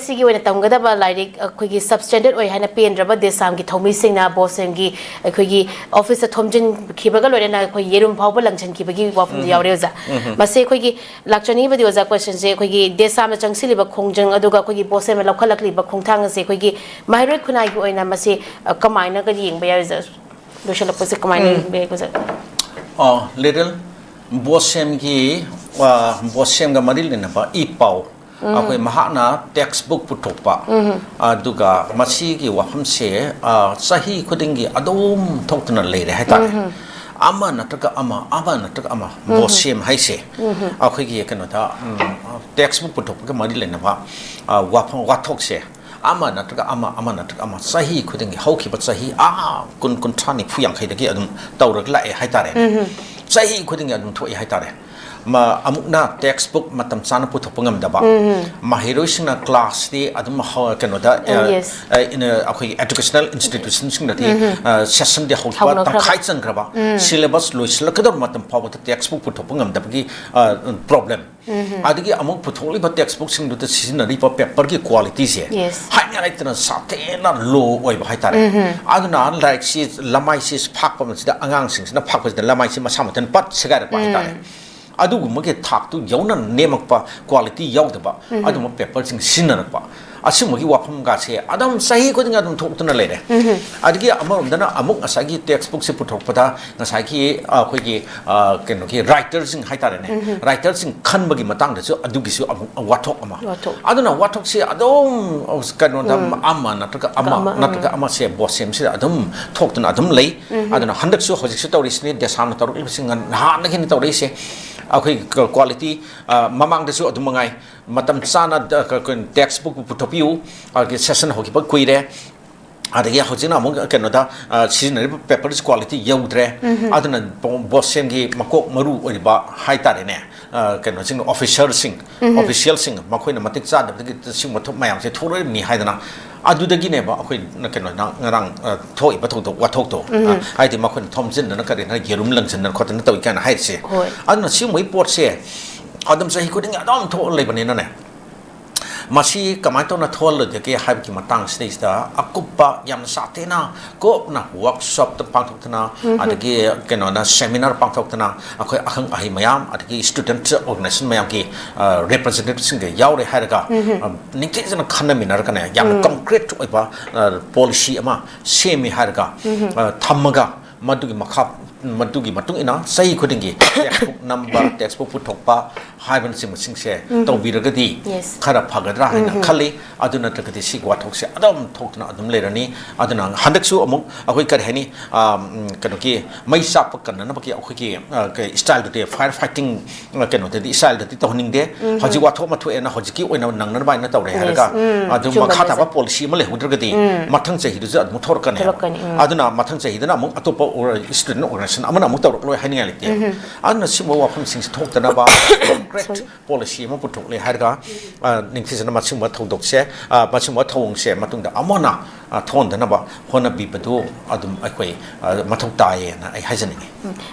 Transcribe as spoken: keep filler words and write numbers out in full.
ꯁꯤꯒꯤ ꯑꯣꯏꯅ ꯇꯝꯒꯗꯕ ꯂꯥꯏꯔꯤꯛ ꯑꯩꯈꯣꯏꯒꯤ ꯁꯕꯁ꯭ꯇꯦꯟꯗꯔꯠ ꯑꯣꯏ ꯍꯥꯏꯅ ꯄꯦꯟꯗ꯭ꯔꯕ ꯗꯦꯁꯥꯝꯒꯤ ꯊꯧꯃꯤꯁꯤꯡꯅ ꯕꯣꯁꯦꯝꯒꯤ ꯑꯩꯈꯣꯏꯒꯤ ꯑꯣꯐꯤꯁꯇ ꯊꯣꯝꯖꯤꯟꯈꯤꯕꯒ ꯂꯣꯏꯅꯅ ꯑꯩꯈꯣꯏ ꯌꯦꯔꯨꯝ ꯐꯥꯎꯕ ꯂꯪꯁꯤꯟꯈꯤꯕꯒꯤ ꯋꯥꯐꯝꯗꯨ ꯌꯥꯎꯔꯦ ꯑꯣꯖꯥ꯫ ꯃꯁꯤ ꯑꯩꯈꯣꯏꯒꯤ ꯂꯥꯛꯆꯅꯤꯡꯉꯤꯕꯗꯤ ꯑꯣꯖꯥ, ꯀꯣꯏꯁꯟꯁꯦ ꯑꯩꯈꯣꯏꯒꯤ ꯗꯦꯁꯥꯝꯅ ꯆꯪꯁꯤꯜꯂꯤꯕ ꯈꯣꯡꯖꯪ ꯑꯗꯨꯒ ꯑꯩꯈꯣꯏꯒꯤ ꯕꯣꯁꯦꯝꯅ ꯂꯧꯈꯠꯂꯛꯂꯤꯕ ꯈꯣꯡꯊꯥꯡ ꯑꯁꯦ ꯑꯩꯈꯣꯏꯒꯤ ꯃꯍꯩꯔꯣꯏ ꯈꯨꯟꯅꯥꯏꯒꯤ ꯑꯣꯏꯅ ꯃꯁꯤ, ꯑ, ꯀꯃꯥꯏꯅꯒ ꯌꯦꯡꯕ ꯌꯥꯏ ꯑꯣꯖꯥ? ꯂꯣꯏꯁꯤꯜꯂꯛꯄꯁꯦ ꯀꯃꯥꯏꯅ ꯌꯦꯡꯕ ꯌꯥꯏ ꯑꯣꯖꯥ? ꯑ, ꯂꯤꯇꯜ ꯕꯣꯁꯦꯝꯒꯤ, ꯑ, ꯕꯣꯁꯦꯝꯒ ꯃꯔꯤ ꯂꯩꯅꯕ ꯏ ꯄꯥꯎ, ꯑꯩꯈꯣꯏ ꯃꯍꯥꯛꯅ ꯇꯦꯛꯁ ꯕꯨꯛ ꯄꯨꯊꯣꯛꯄ, ꯑꯗꯨꯒ ꯃꯁꯤꯒꯤ ꯋꯥꯐꯝꯁꯦ, ꯑ, ꯆꯍꯤ ꯈꯨꯗꯤꯡꯒꯤ ꯑꯗꯨꯝ ꯊꯣꯛꯇꯨꯅ ꯂꯩꯔꯦ ꯍꯥꯏꯇꯥꯔꯦ꯫ ꯑꯃ ꯅꯠꯇ꯭ꯔꯒ ꯑꯃ, ꯑꯃ ꯅꯠꯇ꯭ꯔꯒ ꯑꯃ, ꯕꯣꯁꯦꯝ ꯍꯥꯏꯁꯦ ꯑꯩꯈꯣꯏꯒꯤ ꯀꯩꯅꯣꯗ, ꯎꯝ, ꯇꯦꯛꯁ ꯕꯨꯛ ꯄꯨꯊꯣꯛꯄꯒ ꯃꯔꯤ ꯂꯩꯅꯕ, ꯑ, ꯋꯥꯐꯝ, ꯋꯥꯊꯣꯛꯁꯦ ꯑꯃ ꯅꯠꯇ꯭ꯔꯒ ꯑꯃ, ꯑꯃ ꯅꯠꯇ꯭ꯔꯒ ꯑꯃ, ꯆꯍꯤ ꯈꯨꯗꯤꯡꯒꯤ, ꯍꯧꯈꯤꯕ ꯆꯍꯤ, ꯑꯥ, ꯀꯨꯟ, ꯀꯨꯟꯊ꯭ꯔꯥ, ꯅꯤꯐꯨ, ꯌꯥꯡꯈꯩꯗꯒꯤ ꯑꯗꯨꯝ ꯇꯧꯔꯒ ꯂꯥꯛꯑꯦ ꯍꯥꯏꯇꯥꯔꯦ꯫ ꯆꯍꯤ ꯈꯨꯗꯤꯡꯒꯤ ꯑꯗꯨꯝ ꯊꯣꯛꯑꯦ ꯍꯥꯏꯇꯥꯔꯦ꯫ ꯃ-, ꯑꯃꯨꯛꯅ ꯇꯦꯛꯁ ꯕꯨꯛ ꯃꯇꯝ ꯆꯥꯅ ꯄꯨꯊꯣꯛꯄ ꯉꯝꯗꯕ, ꯃꯍꯩꯔꯣꯏꯁꯤꯡꯅ ꯀ꯭ꯂꯥꯁꯇꯤ ꯑꯗꯨꯝ ꯍꯧ-, ꯀꯩꯅꯣꯗ, ꯑ, Yes. ꯑ, ꯏꯟ-, ꯑ, ꯑꯩꯈꯣꯏꯒꯤ ꯑꯦꯖꯨꯀꯦꯁꯅꯦꯜ ꯏꯟꯁꯇꯤꯇ꯭ꯌꯨꯁꯟꯁꯤꯡꯗꯗꯤ, ꯑ, ꯁꯦꯁꯟꯗꯤ ꯍꯧꯈꯤꯕ ꯍꯧꯅꯈ꯭ꯔꯕ꯫ ꯇꯪꯈꯥꯏ ꯆꯟꯈ꯭ꯔꯕ, ꯁꯤꯂꯦꯕꯁ ꯂꯣꯏꯁꯤꯜꯂꯛꯀꯗꯧꯕ ꯃꯇꯝ ꯐꯥꯎꯕꯗ ꯇꯦꯛꯁ ꯕꯨꯛ ꯄꯨꯊꯣꯛꯄ ꯉꯝꯗꯕꯒꯤ, ꯑ, ꯄ꯭ꯔꯣꯕ꯭ꯂꯦꯝ꯫ ꯑꯗꯒꯤ ꯑꯃꯨꯛ ꯄꯨꯊꯣꯛꯂꯤꯕ ꯇꯦꯛꯁ ꯕꯨꯛꯁꯤꯡꯗꯨꯗ ꯁꯤꯖꯤꯟꯅꯔꯤꯕ ꯄꯦꯄꯔꯒꯤ ꯀ꯭ꯋꯥꯂꯤꯇꯤꯁꯦ Yes. ꯍꯥꯏꯅꯤꯡꯉꯥꯏ ꯂꯩꯇꯅ ꯁꯥꯊꯤꯅ ꯂꯣ ꯑꯣꯏꯕ ꯍꯥꯏꯇꯥꯔꯦ꯫ ꯑꯗꯨꯅ ꯂꯥꯏꯔꯤꯛꯁꯤ, ꯂꯃꯥꯏꯁꯤ ꯐꯥꯛꯄ ꯃꯁꯤꯗ, ꯑꯉꯥꯡꯁꯤꯡꯁꯤꯅ ꯐꯥꯛꯄꯁꯤꯗ ꯂꯃꯥꯏꯁꯤ ꯃꯁꯥ ꯃꯊꯟ ꯄꯠ ꯁꯦꯒꯥꯏꯔꯛꯄ ꯍꯥꯏꯇꯥꯔꯦ꯫ ꯑꯗꯨꯒꯨꯝꯕꯒꯤ ꯊꯥꯛꯇꯨ ꯌꯧꯅ ꯅꯦꯝꯃꯛꯄ, ꯀ꯭ꯋꯥꯂꯤꯇꯤ ꯌꯥꯎꯗꯕ ꯑꯗꯨꯒꯨꯝꯕ ꯄꯦꯄꯔꯁꯤꯡ ꯁꯤꯖꯤꯟꯅꯔꯛꯄ, ꯑꯁꯤꯒꯨꯝꯕꯒꯤ ꯋꯥꯐꯝꯒꯁꯦ ꯑꯗꯨꯝ ꯆꯍꯤ ꯈꯨꯗꯤꯡꯒꯤ ꯑꯗꯨꯝ ꯊꯣꯛꯇꯨꯅ ꯂꯩꯔꯦ꯫ ꯑꯗꯒꯤ ꯑꯃꯔꯣꯝꯗꯅ ꯑꯃꯨꯛ ꯉꯁꯥꯏꯒꯤ ꯇꯦꯛꯁ ꯕꯨꯛꯁꯦ ꯄꯨꯊꯣꯛꯄꯗ ꯉꯁꯥꯏꯒꯤ, ꯑ, ꯑꯩꯈꯣꯏꯒꯤ, ꯑ, ꯀꯩꯅꯣꯒꯤ ꯔꯥꯏꯇꯔꯁꯤꯡ ꯍꯥꯏꯇꯥꯔꯦꯅꯦ, ꯔꯥꯏꯇꯔꯁꯤꯡ ꯈꯟꯕꯒꯤ ꯃꯇꯥꯡꯗꯁꯨ ꯑꯗꯨꯒꯤꯁꯨ ꯑꯃꯨꯛ ꯋꯥꯊꯣꯛ ꯑꯃ꯫ ꯋꯥꯊꯣꯛ꯫ ꯑꯗꯨꯅ ꯋꯥꯊꯣꯛꯁꯦ ꯑꯗꯨꯝ ꯀꯩꯅꯣꯗ ꯑꯃ ꯅꯠꯇ꯭ꯔꯒ ꯑꯃ, ꯑꯃ, ꯎꯝ꯫ ꯅꯠꯇ꯭ꯔꯒ ꯑꯃꯁꯦ ꯕꯣꯁꯦꯝꯁꯤꯗ ꯑꯗꯨꯝ ꯊꯣꯛꯇꯨꯅ ꯑꯗꯨꯝ ꯂꯩ꯫ ꯑꯗꯨꯅ ꯍꯟꯗꯛꯁꯨ ꯍꯧꯖꯤꯛꯁꯨ ꯇꯧꯔꯤꯁꯤꯅꯤ, ꯗꯦꯁꯥꯝꯅ ꯇꯧꯔꯛꯂꯤꯕꯁꯤꯡ ꯅꯍꯥꯟꯗꯒꯤ ꯍꯦꯟꯅ ꯇꯧꯔꯛꯏꯁꯦ꯫ ꯑꯩꯈꯣꯏ ꯀ-, ꯀ꯭ꯋꯥꯂꯤꯇꯤ, ꯑ, ꯃꯃꯥꯡꯗꯁꯨ ꯑꯗꯨꯝ ꯃꯉꯥꯏ, ꯃꯇꯝ ꯆꯥꯅ ꯗ-, ꯀ-, ꯀ-, ꯇꯦꯛꯁ ꯕꯨꯛ ꯄꯨꯊꯣꯛꯄꯤꯌꯨ, ꯑꯗꯒꯤ ꯁꯦꯁꯟ ꯍꯧꯈꯤꯕ ꯀꯨꯏꯔꯦ, ꯑꯗꯒꯤ ꯍꯧꯖꯤꯛꯅ ꯑꯃꯨꯛ ꯀꯩꯅꯣꯗ, ꯑ, ꯁꯤꯖꯤꯟꯅꯔꯤꯕ ꯄꯦꯄꯔꯁ ꯀ꯭ꯋꯥꯂꯤꯇꯤ ꯌꯧꯗ꯭ꯔꯦ꯫ ꯑꯗꯨꯅ ꯕꯣ-, ꯕꯣꯁꯦꯝꯒꯤ ꯃꯀꯣꯛ ꯃꯔꯨ ꯑꯣꯏꯔꯤꯕ ꯍꯥꯏꯇꯥꯔꯦꯅꯦ, ꯑ, ꯀꯩꯅꯣꯁꯤꯡ, ꯑꯣꯐꯤꯁꯔꯁꯤꯡ, ꯑꯣꯐꯤꯁꯤꯌꯦꯜꯁꯤꯡ, ꯃꯈꯣꯏꯅ ꯃꯇꯤꯛ ꯆꯥꯗꯕꯗꯒꯤ ꯁꯤꯒꯨꯝꯕ ꯊꯕꯛ ꯃꯌꯥꯝꯁꯦ ꯊꯣꯛꯂꯛꯏꯕꯅꯤ ꯍꯥꯏꯗꯅ ꯑꯗꯨꯗꯒꯤꯅꯦꯕ ꯑꯩꯈꯣꯏ ꯀꯩꯅꯣ ꯉ-, ꯉꯔꯥꯡ, ꯑ, ꯊꯣꯛꯏꯕ ꯊꯧꯗꯣꯛ ꯋꯥꯊꯣꯛꯇꯣ, ꯑ, ꯍꯥꯏꯗꯤ ꯃꯈꯣꯏꯅ ꯊꯣꯝꯖꯤꯟꯗꯅ ꯀꯔꯤꯅ ꯌꯦꯔꯨꯝ ꯂꯪꯁꯤꯟꯗꯅ ꯈꯣꯠꯇꯅ ꯇꯧꯏ ꯀꯥꯏꯅ ꯍꯥꯏꯔꯤꯁꯦ꯫ ꯍꯣꯏ꯫ ꯑꯗꯨꯅ ꯁꯤꯒꯨꯝꯕꯒꯤ ꯄꯣꯠꯁꯦ ꯑꯗꯨꯝ ꯆꯍꯤ ꯈꯨꯗꯤꯡꯒꯤ ꯑꯗꯨꯝ ꯊꯣꯛꯑ ꯂꯩꯕꯅꯤꯅꯅꯦ, ꯃꯁꯤ ꯀꯃꯥꯏꯅ ꯇꯧꯅ ꯊꯣꯛꯍꯜꯂꯣꯏꯗꯒꯦ ꯍꯥꯏꯕꯒꯤ ꯃꯇꯥꯡꯁꯤꯗꯩꯁꯤꯗ ꯑꯀꯨꯞꯄ, ꯌꯥꯝꯅ ꯁꯥꯊꯤꯅ ꯀꯨꯞꯅ ꯋꯥꯔꯛꯁꯣꯞꯇ ꯄꯥꯡꯊꯣꯛꯇꯅ, ꯑꯗꯒꯤ ꯀꯩꯅꯣꯅ ꯁꯦꯃꯤꯅꯥꯔ ꯄꯥꯡꯊꯣꯛꯇꯅ, ꯑꯩꯈꯣꯏ ꯑꯈꯪ ꯑꯍꯩ ꯃꯌꯥꯝ, ꯑꯗꯒꯤ ꯁ꯭ꯇꯨꯗꯦꯟꯠ ꯑꯣꯔꯒꯅꯥꯏꯖꯦꯁꯟ ꯃꯌꯥꯝꯒꯤ ꯔꯤꯄ꯭ꯔꯖꯦꯟꯇꯦꯇꯤꯚꯁꯤꯡꯒ ꯌꯥꯎꯔꯦ ꯍꯥꯏꯔꯒ, ꯑ, ꯅꯤꯡꯊꯤꯖꯅ ꯈꯟꯅꯃꯤꯟꯅꯔꯒꯅꯦ, ꯌꯥꯝꯅ ꯀꯣꯡꯀ꯭ꯔꯤꯠ ꯑꯣꯏꯕ ꯄꯣꯂꯤꯁꯤ ꯑꯃ ꯁꯦꯝꯃꯤ ꯍꯥꯏꯔꯒ, ꯑ, ꯊꯝꯃꯒ, ꯃꯗꯨꯒꯤ ꯃꯈꯥ, ꯃꯗꯨꯒꯤ ꯃꯇꯨꯡ ꯏꯟꯅ ꯆꯍꯤ ꯈꯨꯗꯤꯡꯒꯤ ꯇꯦꯛꯁꯕꯨꯛ ꯅꯝꯕ, ꯇꯦꯛꯁꯕꯨꯛ ꯄꯨꯊꯣꯛꯄ ꯍꯥꯏꯕꯅꯆꯤꯡꯕꯁꯤꯡꯁꯦ ꯇꯧꯕꯤꯔꯒꯗꯤ ꯈꯔ ꯐꯒꯗ꯭ꯔꯥ ꯍꯥꯏꯅ ꯈꯜꯂꯤ꯫ ꯑꯗꯨ ꯅꯠꯇ꯭ꯔꯒꯗꯤ ꯁꯤꯒꯤ ꯋꯥꯊꯣꯛꯁꯦ ꯑꯗꯨꯝ ꯊꯣꯛꯇꯨꯅ ꯑꯗꯨꯝ ꯂꯩꯔꯅꯤ꯫ ꯑꯗꯨꯅ ꯍꯟꯗꯛꯁꯨ ꯑꯃꯨꯛ ꯑꯩꯈꯣꯏ, ꯀꯔꯤ ꯍꯥꯏꯅꯤ, ꯑ, ꯎꯝ, ꯀꯩꯅꯣꯒꯤ ꯃꯩ ꯆꯥꯛꯄ ꯀꯟꯅꯅꯕꯒꯤ ꯑꯩꯈꯣꯏꯒꯤ, ꯑ, ꯀꯩ, ꯏꯁꯇꯥꯏꯜꯗꯨꯗꯤ, ꯐꯥꯏꯌꯔ ꯐꯥꯏꯇꯤꯡ, ꯑ, ꯀꯩꯅꯣꯗꯗꯤ, ꯏꯁꯇꯥꯏꯜꯗꯗꯤ ꯇꯧꯍꯟꯅꯤꯡꯗꯦ꯫ ꯍꯧꯖꯤꯛ ꯋꯥꯊꯣꯛ ꯑꯃ ꯊꯣꯛꯑꯦꯅ ꯍꯧꯖꯤꯛꯀꯤ ꯑꯣꯏꯅ ꯅꯪꯅꯅꯕ ꯍꯥꯏꯅ ꯇꯧꯔꯦ ꯍꯥꯏꯔꯒ, ꯎꯝ, ꯑꯗꯨ ꯆꯨꯝꯕꯅꯦ, ꯃꯈꯥ ꯇꯥꯕ ꯆꯨꯝ- ꯄꯣꯂꯤꯁꯤ ꯑꯃ ꯂꯩꯍꯧꯗ꯭ꯔꯒꯗꯤ ꯃꯊꯪ ꯆꯍꯤꯗꯨꯁꯨ ꯑꯗꯨꯝ ꯊꯣꯛꯂꯛꯀꯅꯦꯕ꯫ ꯊꯣꯛꯂꯛꯀꯅꯤ, ꯎꯝ꯫ ꯑꯗꯨꯅ ꯃꯊꯪ ꯆꯍꯤꯗꯅ ꯑꯃꯨꯛ ꯑꯇꯣꯞꯄ ꯏꯁꯇꯨꯗꯦꯟ ꯑꯣꯔꯒꯅꯥꯏꯖꯦꯁꯟ ꯑꯃꯅ ꯑꯃꯨꯛ ꯇꯧꯔꯛꯂꯣꯏ ꯍꯥꯏꯅꯤꯡꯉꯥꯏ ꯂꯩꯇꯦ꯫ ꯑꯗꯨꯅ ꯁꯤꯒꯨꯝꯕ ꯋꯥꯐꯝꯁꯤꯡꯁꯤ ꯊꯣꯛꯇꯅꯕ ꯀꯣꯡꯀ꯭ꯔꯤꯠ ꯄꯣꯂꯤꯁꯤ ꯑꯃ ꯄꯨꯊꯣꯛꯂꯦ ꯍꯥꯏꯔꯒ, ꯑ, ꯅꯤꯡꯊꯤꯖꯅ ꯃꯁꯤꯒꯨꯝꯕ ꯊꯧꯗꯣꯛꯁꯦ, ꯑ, ꯃꯁꯤꯒꯨꯝꯕ ꯊꯧꯑꯣꯡꯁꯦ ꯃꯇꯨꯡꯗ ꯑꯃꯨꯛ ꯍꯟꯅ, ꯑ, ꯊꯣꯛꯍꯟꯗꯅꯕ ꯍꯣꯠꯅꯕꯤꯕꯗꯨ ꯑꯗꯨꯝ ꯑꯩꯈꯣꯏ, ꯑ, ꯃꯊꯧ ꯇꯥꯏꯌꯦꯅ ꯑꯩ ꯍꯥꯏꯖꯅꯤꯡꯉꯤ꯫ ꯎꯝ꯫